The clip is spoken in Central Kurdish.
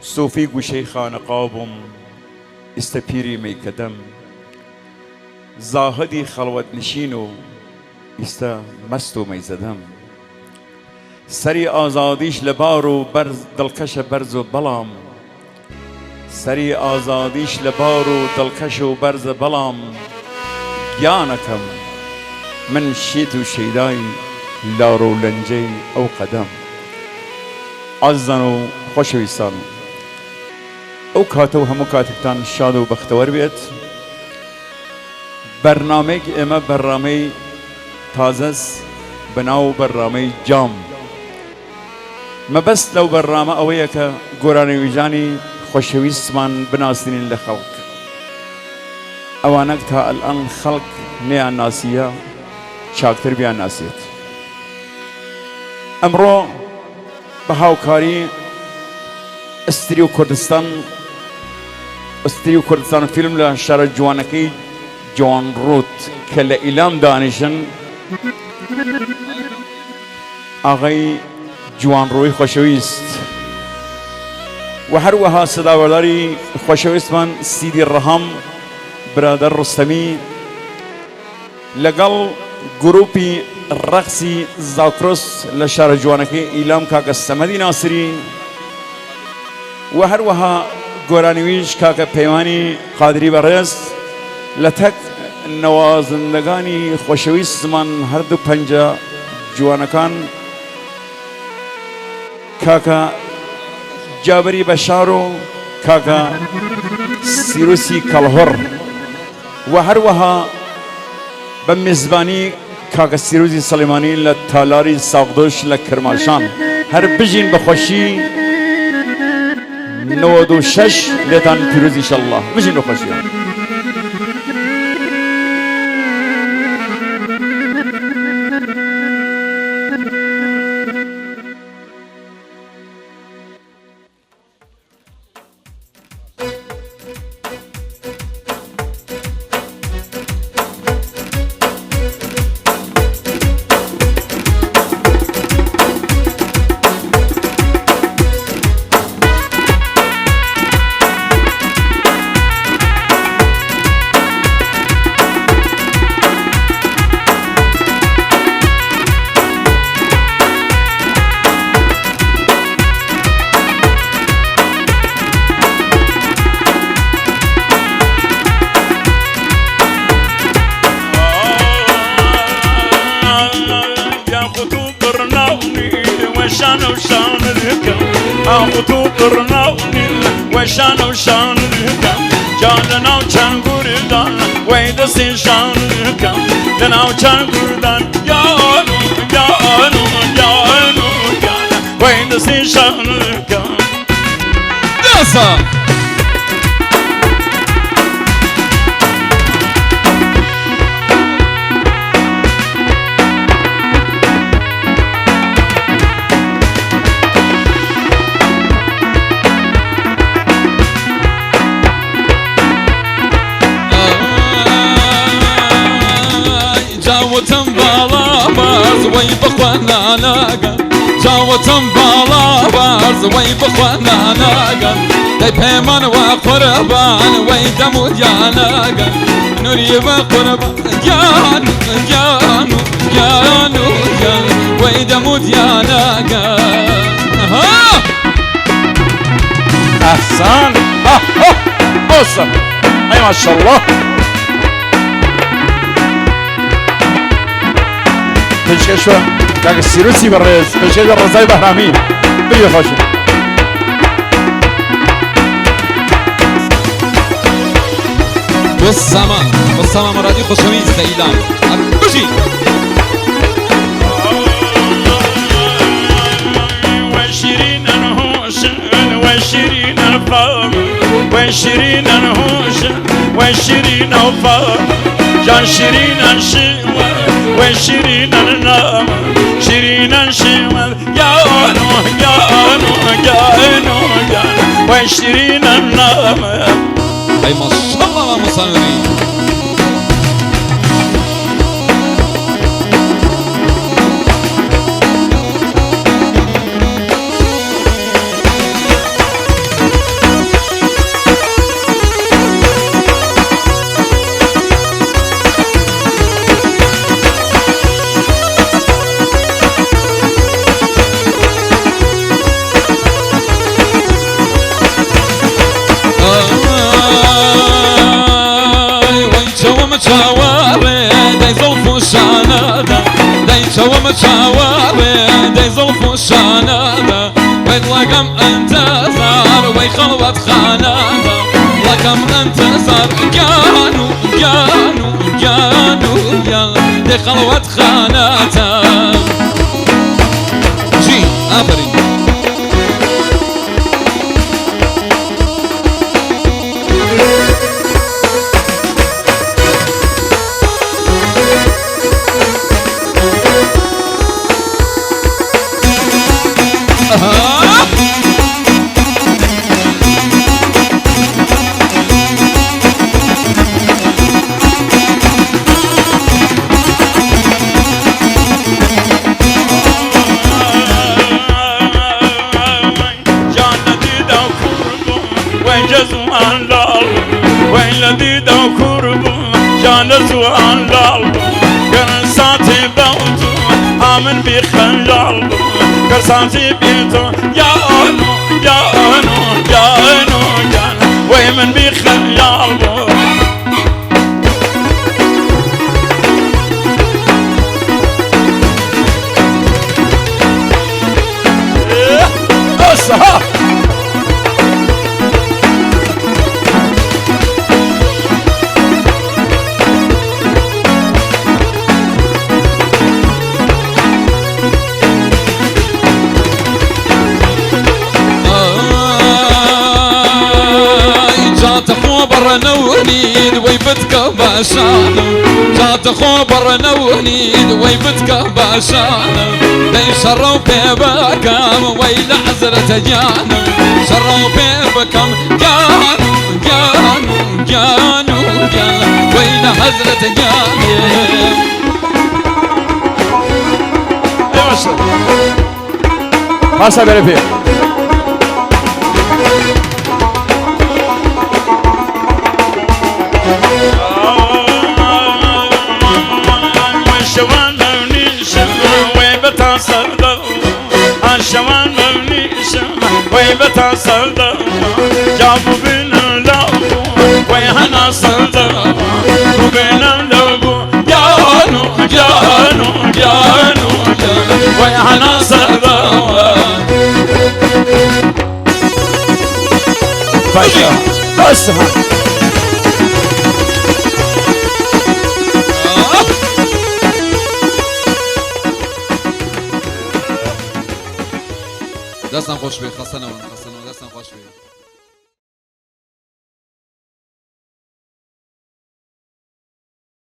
سۆفی گوشەی خانەقا بووم ئیستە پیری مەیکەدەم. زاهدی خەڵوەت نشین و ئیستە مەست و مەیزەدەم. سەری ئازادیش لە بار و بەرز دڵکەشە بەرز و بەڵام. سەری ئازادیش لە بار و دڵکەش و بەرزە بەڵام گیانەکەم من شێت و شەیدای لار و لەنجەی ئەو قەدەم. ئازیزان و خۆشەویستان ئەو کاتە و هەموو کاتێکتان شاد و بەختەوەر بێت. بەرنامەیەک ئێمە بەرنامەی تازەس بەناو بەرنامەی جام. مەبەست لەو بەرنامە ئەوەیە کە گۆرانیویژانی خۆشەویستمان بناسینین لە خەڵک، ئەوانەک تا ئەلئان خەڵک نەیان ناسیە چاکتر بیان ناسێت. ئەمڕۆ بە هاوکاری ئستریو کوردستان ئستریو کوردستان فیلم لە شارە جوانەکەی جوانڕوود کە لە ئیلام دانیشن، ئاغای جوانڕۆی خۆشەویست و هەروەها سەداوەداری خۆشەویستمان سیدی ڕەهام برادەر ڕۆستەمی لەگەڵ گروپی ڕەقسی زاکرۆس لە شارە جوانەکەی ئیلام کاکە سەمەدی ناسری و هەروەها گۆرانیویژ کاکە پەیمانی قادری بەڕێز لە تەک نەوازندەگانی خۆشەویستمان هەردوو پەنجە جوانەکان کاکە جابری بەشار و کاکە سیروسی کەڵهوڕ و هەروەها بە میزبانی کاکە سیروزی سڵیمانی لە تالاری ساغدۆش لە کرماشان هەر بژین بە خۆشی 96 لێتان پیرۆز ئیشەڵڵا بژین بە خۆشیەوە. Dança! جاوتم باڵا بەرز وەی بخوا ناناگەن جاوتم باڵا بەرز وەی بخوا ناناگەن دەی پێمان وە قوربان وەی دەم و گیانەگەن نوری بە قوربان گیان گیان و گیان و گیان وەی دەم و گیانەگەن ها احسن بوسه ای ماشاءالله پێشکەشوە کاکە سیروسی بەڕێز پێشکەش بە ڕەزای بەهرامی بری خۆشی. بۆ سامان بۆ سامان مەرادی خۆشەویست لە ئیلام بژی. وشيرين هوش وشيرين وفا جان شيرين شيوة وشيرين النام شيرين شيوة يا نو يا نو يا نو يا وشيرين النام ئەی ماشەڵڵا مامۆستا نوری. شەوەمە چاوەڕێ دەی زڵف و شانەدا وەی دڵەکەم ئەنتەزار وەی خەڵوەت خانەدا دڵەکەم ئەنتەزار گیان و گیان و گیان و گیان دەی خەڵوەت خانەتە جی ئافرین. من بخنجال كرساتي بيتو يا انو يا انو يا انو يا وين بخنجال. نونيد ويبتك باشان جات خبر نونيد ويبتك باشان دي شروا بيبكم ويل عزرة جان شروا بيبكم جان جان جان جان ويل حزرة جان. Passa bere بس. دەستان خۆش بێ، خەسەنەوە خەسەنەوە، دەستان خۆش بێ.